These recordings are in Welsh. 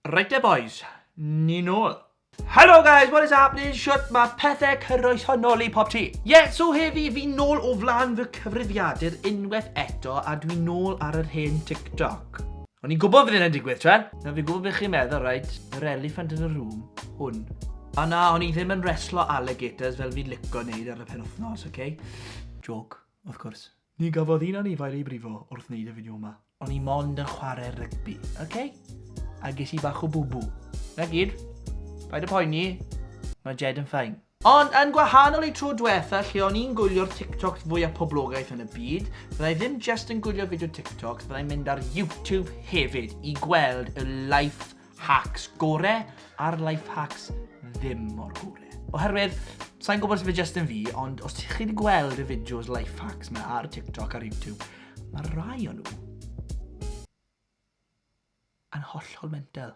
Reit te boys, ni nôl. Hello guys, what is happening? Shwt mae pethau cyroes nôl i pob ti? Ie, yeah, so heddi fi nôl o flaen fy cyfrifiadur unwaith eto a dwi nôl ar yr hen TikTok. O'n i'n gwybod fydd hynna'n digwydd, tren? Na, fi'n gwybod beth chi'n meddwl, right? Yr elephant in the room, hwn. A na, o'n i ddim yn reslo alligators fel fi'n lico wneud ar y penwythnos, okay? Joke, wrth gwrs. Ni gafodd un anifail ei brifo wrth wneud y fideo yma. O'n i mond yn chwarae rygbi, ok? A ges i bach o bwbw. Na gyd. Paid â poeni, mae Jed yn fine. Ond yn gwahanol i tro dwetha lle o'n i'n gwylio'r TikToks fwyaf poblogaidd yn y byd, fydda i ddim jyst yn gwylio fideo TikToks, fydda i'n mynd ar YouTube hefyd i gweld y life hacks gore a'r life hacks ddim mor gore. Oherwydd, sa'n gwybod os fe jyst yn fi, ond os chi wedi gweld y fideos life hacks yma ar TikTok ar YouTube, mae rai o'n nhw yn hollol mental.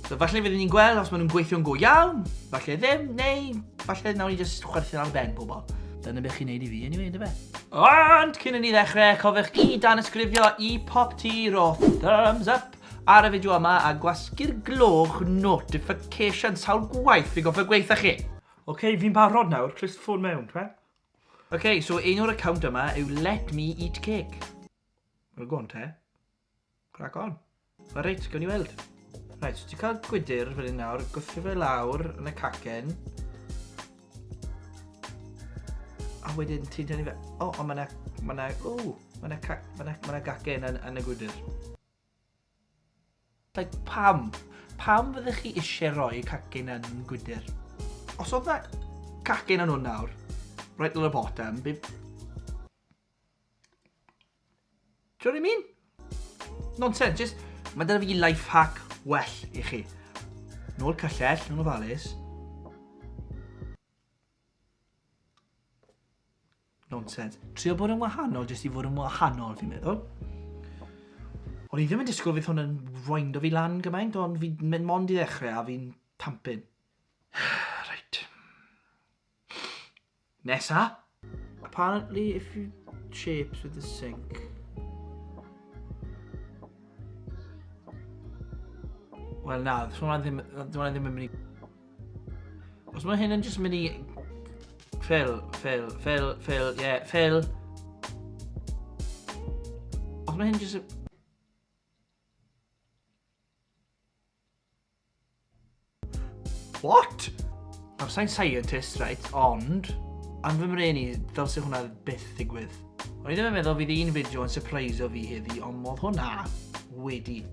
So falle fyddwn ni'n gweld os maen nhw'n gweithio'n go iawn, falle ddim, neu falle nawn ni jyst chwerthin ar ben pobl. Dyna beth chi'n neud i fi, anyway, ynddo fe? Ond cyn i ni ddechrau, cofiwch i danysgrifio i pop ti, ro thumbs up ar y fideo yma a gwasgu'r gloch notification sawl gwaith fi'n gofio gweitha chi. Oce, okay, fi'n barod nawr, clustffôn mewn, twe? Oce, okay, so enw'r account yma yw Let Me Eat Cake. Wel, go on te. Crack on. Wel reit, gawn ni weld. Reit, so ti'n cael gwydr fel hyn nawr, gwthio fe lawr yn y cacen. A wedyn ti'n tynnu fe... O, oh, ond mae yna... Mae yna... O, mae yna ma yna, ma yna gacen yn, yn y gwydr. Like, pam? Pam fyddech chi eisiau rhoi cacen yn gwydr? Os oedd na cacen yn hwn nawr, right on the bottom, be... Do you know what I mean? Nonsense, just... Mae dyna fi life hack well i chi. Nôl cyllell, yn ofalus. Nonsense. Trio bod yn wahanol, jyst i fod yn wahanol, fi'n meddwl. O'n i ddim yn disgwyl fydd hwn yn roindo fi lan gymaint, ond fi'n mynd mond i ddechrau a fi'n tampin. Right. Nesa! Apparently if you shapes with the sink. Wel na, hwnna ddim, hwnna ddim yn mynd i... Os mae hyn yn jyst mynd i... Phil, Phil, Phil, Phil, yeah, Phil. Os mae hyn jyst... What? Nawr, sa'n scientist, right, ond am fy mrên i, ddylse hwnna byth ddigwydd. O'n i ddim yn meddwl fydd un fideo yn surprise fi heddi, ond modd hwnna wedi.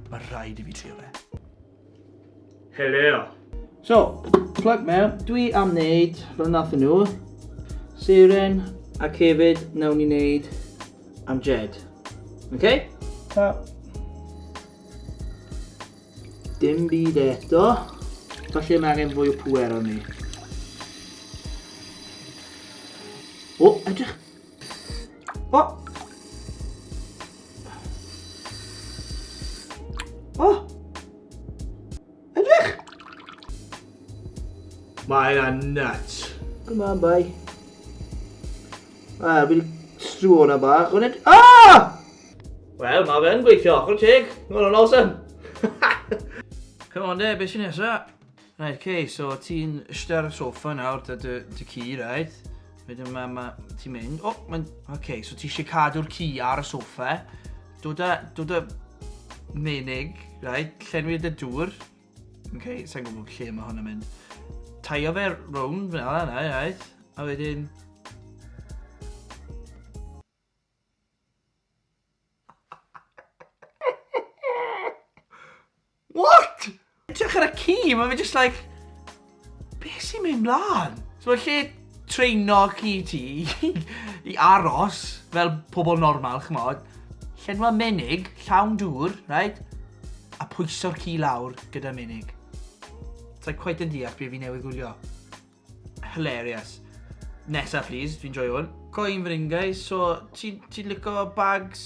Mae rhaid i fi trio fe. Hello. So, plug mewn, dwi am wneud, fel nath nhw, seren, ac hefyd nawn ni wneud am Jed. Okay? Ta. Dim byd eto. Falle mae angen fwy o pŵer arni. O, edrych. O! O! Edrych! Mae hynna'n nuts. Come on, boy. Ah, fi wedi strwo hwnna bach. Ond ed... Ah! Wel, mae fe'n gweithio, chwarae teg. Mae hwnna'n awesome. Come on de, beth sy'n nesa? Right, okay, so ti'n eistedd ar y soffa nawr, dy, dy, dy ci, right? Wedyn mae, ma, ti'n mynd, o, oh, mae'n, okay, so ti eisiau cadw'r ci ar y soffa. Dod â, dod â menig, right, llenwi dy dŵr. Okay, sa'n gwybod lle mae hwn yn mynd. Taio fe rownd fel yna, right? A wedyn... What? Edrych ar y ci, mae fe just like... Be sy'n mynd mlaen? So mae lle treino ci ti i aros fel pobl normal, ch'mod, llenwa menig, llawn dŵr, right? A pwyso'r ci lawr gyda menig. It's like quite yn deall be fi newydd gwylio. Hilarious. Nesa, please, fi'n joio hwn. Coin fan hyn, guys. So, ti'n ti lico bags,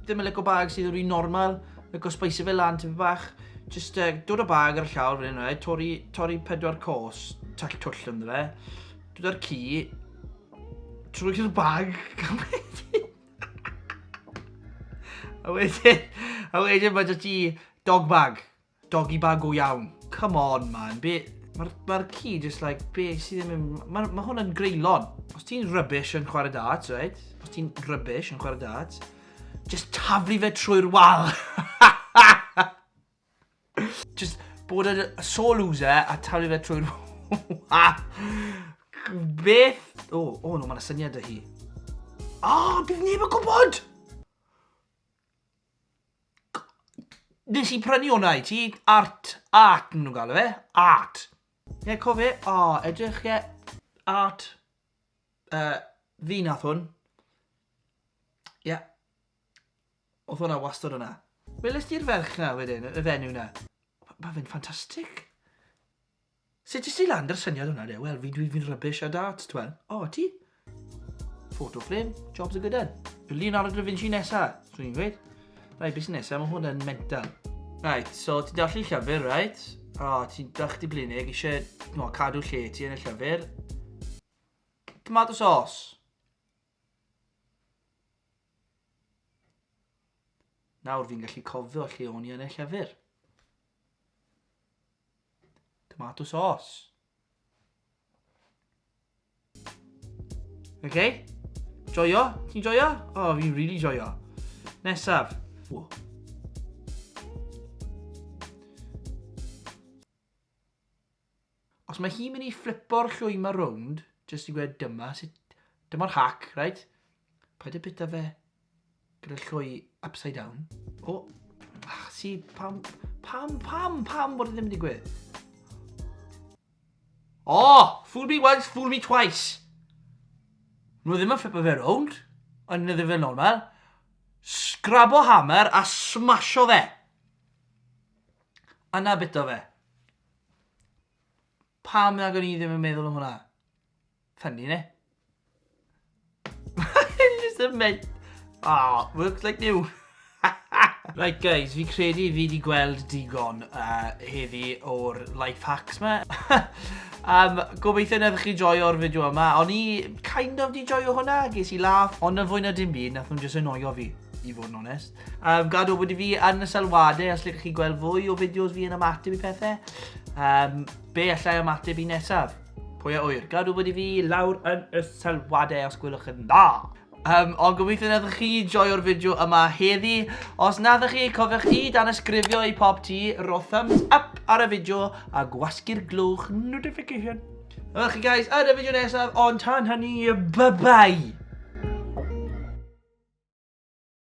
ddim yn lico bags sydd yn rhy normal, lico spice fe lan tipyn bach. Just uh, dod o bag ar y llawr fan hyn, right? Torri, torri pedwar cos, tall twll ynddo fe. Dod o'r ci, trwy'r bag, a wedyn, a wedyn mae dy ti dog bag. Doggy bag go iawn. Come on, man. Be... Mae'r ma ci just like, be sydd ddim yn... Mae ma hwn yn greulon. Os ti'n rubbish yn chwarae darts, right? Os ti'n rubbish yn chwarae darts, just taflu fe trwy'r wal. Just bod yn sore loser a taflu fe trwy'r wal. Beth? O, oh, oh, no, mae'n syniad â hi. O, oh, bydd neb yn gwybod! Nes i prynu hwnna i ti. Art. Art, maen nhw'n galw fe. Art. Ie, yeah, cofio. O, oh, edrych, ie. Yeah. Art. Fi nath hwn. Ie. Yeah. Oedd hwnna wastad yna. Welest ti'r ferch na wedyn, y fenyw na? Mae fe'n ffantastig. Sut es ti lan 'da'r syniad hwnna de? Wel, fi dwi fi'n rubbish ar darts, t'wel. O, ti? Photo frame, job's a good un. Leonardo da Vinci nesa, swn i'n gweud. Right, beth sy'n nesa? Mae hwn yn mental. Right, so ti'n darllen llyfr, right? O, ti'n dach di blinig, eisiau no, cadw lle ti yn y llyfr. Tomato sauce. Nawr fi'n gallu cofio lle o'n i yn y llyfr. Tomato sauce. Okay. Joio? Ti'n joio? O, oh, fi'n really joio. Nesaf. O. Os mae hi'n mynd i flipo'r llwy ma rownd, jyst i gweud dyma sut, dyma'r hack, right? Paid â bita fe gyda llwy upside down. O, oh, ah, si, pam, pam, pam, pam bod e ddim yn digwydd? Oh, fool me once, fool me twice. Nhw ddim yn flipo fe rownd, ond nhw ddim yn normal. Sgrabo hammer a smasho fe. Yna bito fe. Pam nag o'n i ddim yn meddwl am hwnna? Funny, ne? Just a mate. Oh, works like new. Right guys, fi credu fi wedi gweld digon heddi o'r life hacks ma. Gobeithio wnaethoch chi joio'r fideo yma. O'n i kind of di joio hwnna, ges i laugh, ond yn fwy na dim byd, nath nhw'n just annoio fi, i fod yn onest. Gadw wybod i fi yn y sylwadau os licech chi gweld fwy o fideos fi yn ymateb i pethau. Be allai ymateb i nesaf? Pwy a ŵyr? Gad wybod i fi lawr yn y sylwadau os gwelwch yn dda. Ond gobeithio nathoch chi joio'r fideo yma heddi. Os nathoch chi, cofiwch i danysgrifio i Pop Tea, ro thumbs up ar y fideo a gwasgu'r glwch notification. Welch chi guys yn y fideo nesaf, ond tan hynny, bye bye!